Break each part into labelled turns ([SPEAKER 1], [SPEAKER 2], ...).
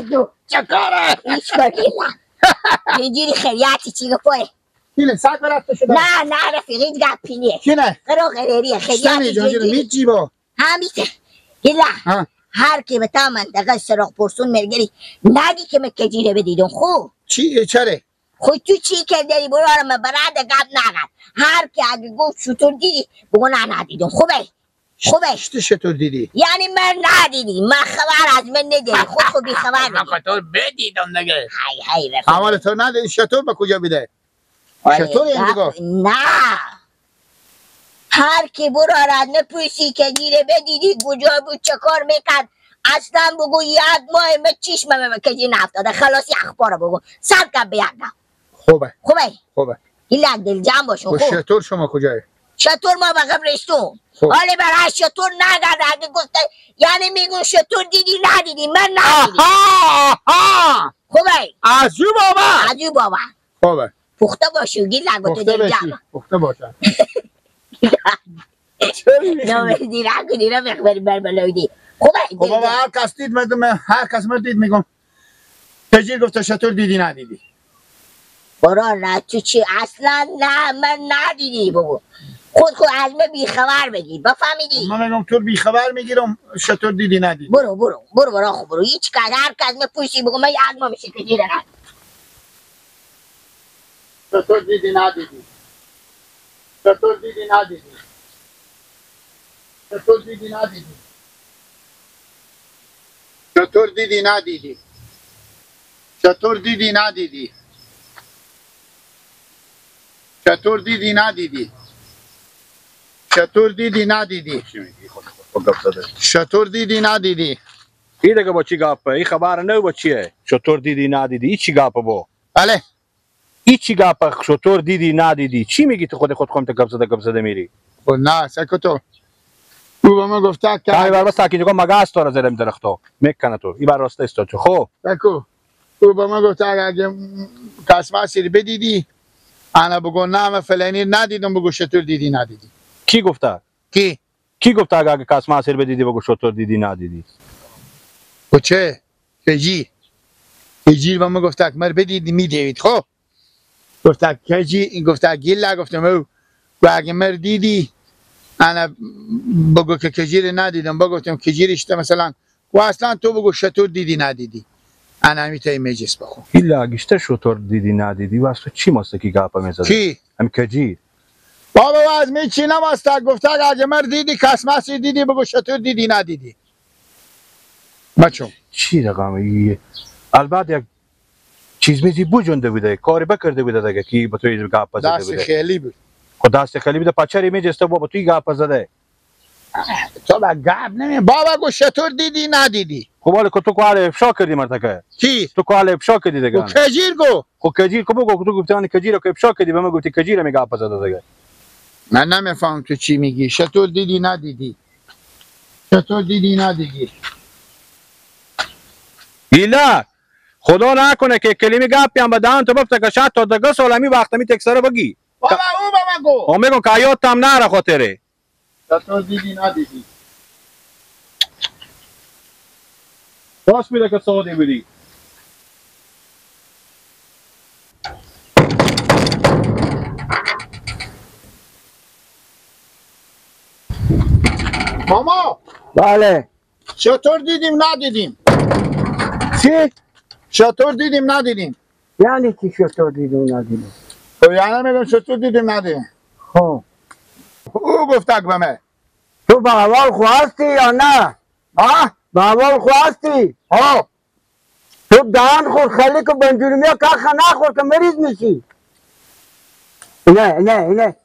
[SPEAKER 1] دو
[SPEAKER 2] چه کاره؟
[SPEAKER 1] هیچ کار گیلا اینجوری خیریتی چی گپوه؟
[SPEAKER 2] اینه سگ برفته شده.
[SPEAKER 1] نه نه رفیق هیچ گپی نیه.
[SPEAKER 2] چی نه؟
[SPEAKER 1] قرو قریریه خیریتی
[SPEAKER 2] جانجیره میچی با
[SPEAKER 1] همیشه گیلا هر کی به تا منطقه سراغ پرسون مرگری نگی که من کجیره بدیدم. خوب
[SPEAKER 2] چی چره؟
[SPEAKER 1] خود تو چی که داری برو من براد گپ نگرد. هر کی اگه گفت شطور دیدی بگو نه ندیدم. خوبه خوبه.
[SPEAKER 2] چطور دیدی؟
[SPEAKER 1] یعنی من ندیدی، من خبر از من نداری، خود خود بی خبر
[SPEAKER 2] من خطور بدیدم دیگه.
[SPEAKER 1] های های رفیق
[SPEAKER 2] حواله تو ندیدی. شطور به کجا بیده؟ شطور این دیگه
[SPEAKER 1] نه هر کی برو از نپوسی که دیره بدیدی کجا بود چه کار میکرد اصلا بگو یک ماه من چشمم کجی نفتاده. خلاصی اخبار بگو صد گپ به یک گپ.
[SPEAKER 2] خوبه
[SPEAKER 1] خوبه
[SPEAKER 2] خوبه.
[SPEAKER 1] ایلا دل جمع باشون. خوب
[SPEAKER 2] شطور شما کجایی؟
[SPEAKER 1] شطور ما به قبرستون. حالی برای شطور نگرد اگه گفته یعنی میگون شطور دیدی ندیدی من ندیدی. خوبه
[SPEAKER 2] از او بابا
[SPEAKER 1] از او بابا.
[SPEAKER 2] خوبه
[SPEAKER 1] پخته باشی گیل نگو تو دل جمع
[SPEAKER 2] پخته باشم.
[SPEAKER 1] نه دیرا دیرا مخبر بر بلویدی. خوبه
[SPEAKER 2] خب بابا هر کس دید من هر کس من دید میگم تجیر گفته شطور دیدی ندیدی.
[SPEAKER 1] برا نه تو چی اصلا نه من ندیدی بگو. خود خود از من بیخبر بگیر بفهمیدی؟
[SPEAKER 2] من میگم تو بیخبر میگیرم شطور دیدی ندیدی.
[SPEAKER 1] برو برو برو برو خب برو هیچ کس هر کس من پوشی بگو من یک ما میشه که دیره ندیدی.
[SPEAKER 2] شطور دیدی ندیدی. شطور دیدی ندیدی. شطور دیدی ندیدی. شطور دیدی ندیدی. شطور دیدی ندیدی. شطور دیدی ندیدی. شطور دیدی ندیدی. شطور دیدی ندیدی.
[SPEAKER 3] این دیگه با چی گپه؟ این خبر نه با چیه؟ شطور دیدی ندیدی این چی گپه با؟
[SPEAKER 2] بله
[SPEAKER 3] این چی گپه؟ شطور دیدی ندیدی چی میگی تو خود خود خودت گپ زده گپ زده میری؟
[SPEAKER 2] خب نه سکتو او به ما گفته که
[SPEAKER 3] این بر بس که مگاس تو را زدم درختو میکنه تو این بر راست است تو. خب
[SPEAKER 2] سکو او به ما گفته اگه کسماسی بدیدی انا بگو نه من فلانی ندیدم بگو شطور دیدی ندیدی.
[SPEAKER 3] کی گفته؟
[SPEAKER 2] کی
[SPEAKER 3] کی گفته اگه کسماسی بدیدی بگو شطور دیدی ندیدی؟
[SPEAKER 2] خب چه کجی کجی به ما گفته که مر بدیدی میدید. خب گفته کجی گفته گیلا گفتم او اگه مر دیدی انا بگو که کجیر ندیدم بگو گفتم کجیرش مثلا و اصلا تو بگو شطور دیدی ندیدی. انا میتونی مجلس بخو
[SPEAKER 3] ایلا گشته شطور دیدی ندیدی و اصلا چی ماسته کی گپا میزده؟
[SPEAKER 2] کی؟
[SPEAKER 3] هم کجیر
[SPEAKER 2] بابا از می چی نماسته گفته اگه مر دیدی کسماسی دیدی بگو شطور دیدی ندیدی. بچو
[SPEAKER 3] چی رقم البته یک چیز میزی بوجونده بوده کاری بکرده بوده دیگه کی به توی گپ زده
[SPEAKER 2] دست
[SPEAKER 3] بوده.
[SPEAKER 2] خیلی بود.
[SPEAKER 3] خب دست خیلی بوده پچری میجسته بابا توی گپ زده.
[SPEAKER 2] تو با گپ نمی بابا گو شطور دیدی ندیدی.
[SPEAKER 3] خب حالا تو کار افشا کردی مرتکه
[SPEAKER 2] کی؟
[SPEAKER 3] تو کار افشا کردی دیگه.
[SPEAKER 2] خب کجیر گو
[SPEAKER 3] خب کجیر کو بگو تو گفتی کجیر که افشا کردی به من گفتی کجیر می گپ زده دیگه.
[SPEAKER 2] من نمیفهم تو چی میگی. شطور دیدی ندیدی. شطور دیدی ندیدی.
[SPEAKER 3] ایلا خدا نکنه که کلمه گپی هم به دهان تو بفته که شاید تا دگه سال همی وقت همی تکسره بگی.
[SPEAKER 2] بابا او به من گو.
[SPEAKER 3] او میگم که یادت هم نره خاطره.
[SPEAKER 2] شطور دیدی ندیدی.
[SPEAKER 3] راست میده که ساده بودی.
[SPEAKER 2] ماما
[SPEAKER 4] بله
[SPEAKER 2] شطور دیدیم ندیدیم.
[SPEAKER 4] چی؟
[SPEAKER 2] شطور دیدیم ندیدیم.
[SPEAKER 4] یعنی چی شطور دیدیم ندیدیم؟
[SPEAKER 2] خب یعنی میگم شطور دیدیم ندیدیم.
[SPEAKER 4] خب
[SPEAKER 2] او گفت به من
[SPEAKER 4] تو به اول خواستی یا نه؟
[SPEAKER 2] ها؟
[SPEAKER 4] به اول خواستی؟
[SPEAKER 2] ها.
[SPEAKER 4] تو دهان خور خیلی که بنجوری میا که نخور که مریض میشی. نه نه نه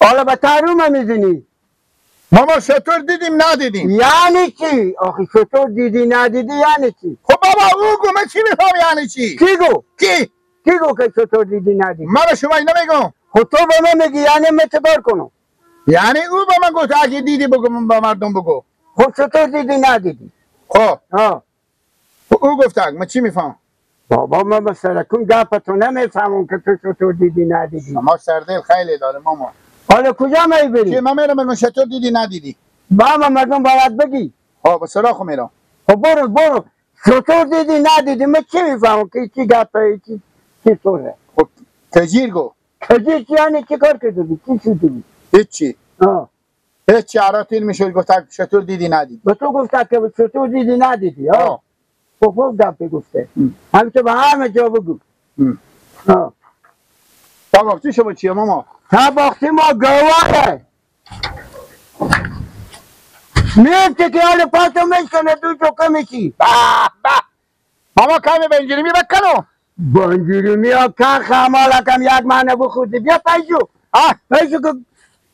[SPEAKER 4] حالا به تاروم میزنی.
[SPEAKER 2] ماما شطور دیدیم ندیدیم.
[SPEAKER 4] یعنی چی؟ آخه شطور دیدی ندیدی یعنی چی؟
[SPEAKER 2] خب بابا او گو من چی میفهم یعنی چی؟
[SPEAKER 4] کی گو؟
[SPEAKER 2] کی؟
[SPEAKER 4] کی گو که شطور دیدی ندیدی؟
[SPEAKER 2] من به شما اینا میگم.
[SPEAKER 4] خب تو به من میگی یعنی من چطور کنم؟
[SPEAKER 2] یعنی او به من گفت اگه دیدی بگو به مردم بگو.
[SPEAKER 4] خب چطور دیدی ندیدی؟
[SPEAKER 2] خب
[SPEAKER 4] ها
[SPEAKER 2] او گفت من چی میفهم؟
[SPEAKER 4] بابا من مثلا کن گپ تو نمیفهمم که تو چطور دیدی ندیدی.
[SPEAKER 2] ما سردل خیلی داره ماما.
[SPEAKER 4] حالا کجا میبری؟
[SPEAKER 2] من میرم بگم چطور دیدی ندیدی.
[SPEAKER 4] بابا مردم باید بگی.
[SPEAKER 2] ها به سراخ میرم.
[SPEAKER 4] خب برو برو. شطور دیدی ندیدی من چی میفهمم که چی گپه چی طوره.
[SPEAKER 2] خب کجیر گو.
[SPEAKER 4] کجیر چی یعنی چی کار کرده بی؟ چی شده بی؟
[SPEAKER 2] هیچی. هیچی عرا تیر میشد گفت شطور دیدی ندیدی.
[SPEAKER 4] به تو گفت که شطور دیدی ندیدی. ها خب خوب گپه گفته. همیشه به همه جا بگو.
[SPEAKER 2] طباختی شما چیه ماما؟
[SPEAKER 4] طباختی ما گواره. میفته که حال پاتو میشکنه تو چوکه میشی.
[SPEAKER 2] به به ماما کمی بنجیری بکنو.
[SPEAKER 4] بنجیری میا کن خمالکم یک معنی بخوردی. بیا پیشو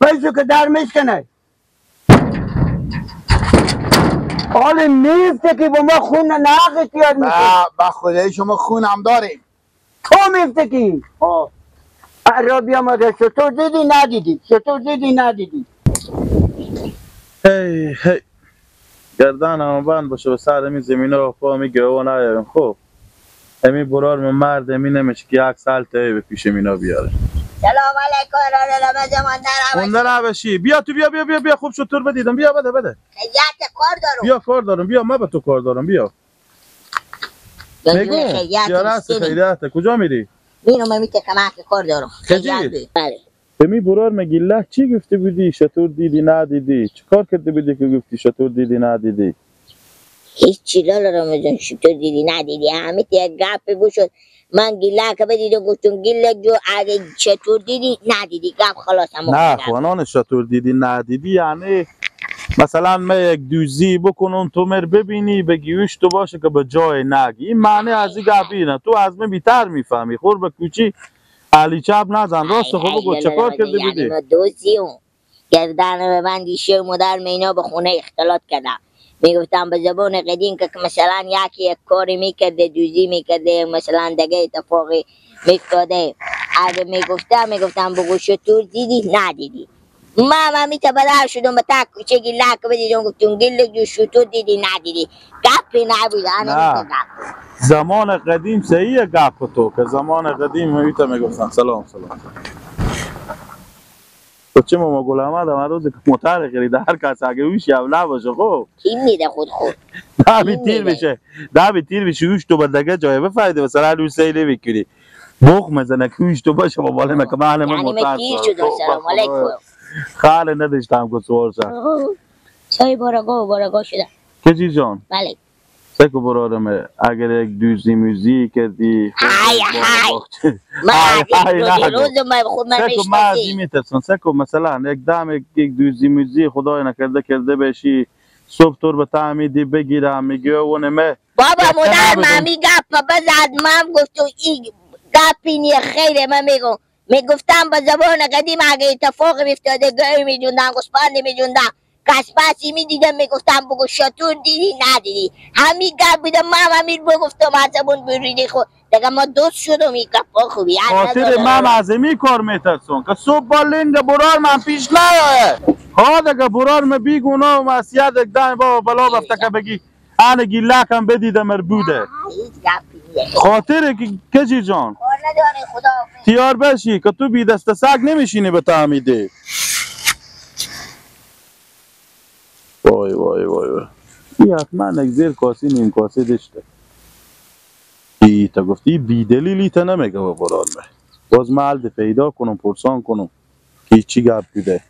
[SPEAKER 4] پیشو که در میشکنه. حال میفته که با ما خون نقش یاد میشه.
[SPEAKER 2] به خدای شما خون هم داریم.
[SPEAKER 4] تو میفته که را بیا مادر شطور دیدی ندیدی؟ شطور دیدی ندیدی؟
[SPEAKER 5] هی هی گردن هم بند باشه به سر می زمینه و پا می گوه نیاریم. خب امی برار من مرد امی نمیشه که یک سال تایی به پیش مینا بیاره.
[SPEAKER 1] سلام علیکم
[SPEAKER 5] مونده نباشی. بیا تو بیا بیا بیا بیا. خوب شطور بدیدم. بیا بده بده.
[SPEAKER 1] خیلیت کار دارم.
[SPEAKER 5] بیا کار دارم. بیا من به تو کار دارم. بیا میگم خیلیت کجا میری؟
[SPEAKER 1] میرم من میته کمک کار دارم.
[SPEAKER 5] خیلی
[SPEAKER 1] بله.
[SPEAKER 5] به می برار مگیله چی گفته بودی؟ شطور دیدی ندیدی؟ چه کار کرده بودی که گفتی شطور دیدی ندیدی؟
[SPEAKER 1] هیچی لالا رمضان شطور دیدی ندیدی همه یک گپ بشد. من گیله که بدیدم گفتم گیله جو اگه شطور دیدی ندیدی گپ خلاص هم.
[SPEAKER 5] نه خوانان شطور دیدی ندیدی یعنی مثلا من یک دوزی بکنم تو مر ببینی بگیوش تو باشه که به جای نگی. این معنی از این گپی نه. تو از من بیتر میفهمی. خور به کوچی علی چپ نزن. راست خب بگو چه کار کرده بودی؟
[SPEAKER 1] یعنی ما دوزیم گردن ببندی شیر مادر مینا به خونه اختلاط کردم. میگفتم به زبان قدیم که مثلا یکی یک کاری میکرده دوزی میکرده مثلا دیگه اتفاقی میافتاده اگه میگفتم بگو شطور دیدی ندیدی. ما من میتبدر شدم به تک کوچگی لک بدیدم گفتم گل جو شطور دیدی ندیدی گپی نبود.
[SPEAKER 5] نه زمان قدیم صحیح گپ تو که زمان قدیم همیتا میگفتن سلام سلام. تو چه ماما گل احمد هم روز که موتر خریده هر کس اگه اوش یوله باشه خب
[SPEAKER 1] کی میده خود خود
[SPEAKER 5] ده تیر میشه ده تیر میشه اوش تو به جای بفایده مثلا روز سیل نمیکنی بوق میزنه که اوش تو باشه با بالا مکه من موتر
[SPEAKER 1] تیر شد. سلام علیکم.
[SPEAKER 5] خاله نداشتم که سوار شد.
[SPEAKER 1] چای بارگاه بارگاه شده.
[SPEAKER 5] کجی جان؟
[SPEAKER 1] بله.
[SPEAKER 5] سکو برادرم اگر یک دوزی موزی کردی
[SPEAKER 1] های های من روز من خود من
[SPEAKER 5] سکو من از این میترسم. سکو مثلا یک دم یک دوزی موزی خدای نکرده کرده بشی صبح تور به تعمیدی بگیرم میگه اونه مه
[SPEAKER 1] بابا مادر مامی گپ بزد من گفت این گپی نیه خیره. من میگم میگفتم به زبان قدیم اگه اتفاق میافتاده گوی میجوندم گوسفند میجوندم کسپسی میدیدم میگفتم بگو شطور دیدی ندیدی همین گپ بودم. من همین بگفتم از زبان بریده خود دیگه ما دوست شدم. این گپ خوبی
[SPEAKER 5] خاطر من از این کار میترسم که صبح با لنگ برار من پیش نیایه. ها دیگه برار من بی گناه و معصیت یک دم بابا بلا بفته که بگی انا گیلکم بدیدم مربوده. خاطر که کجی جان تیار بشی که تو بی دست سگ نمیشینی به تعمیده. وای وای وای وای این حتما یک زیر کاسی نیم کاسه داشته. ای تا گفتی بی دلیلی تا نمیگه به قرآن. باز محل پیدا کنم پرسان کنم که چی گپ بوده.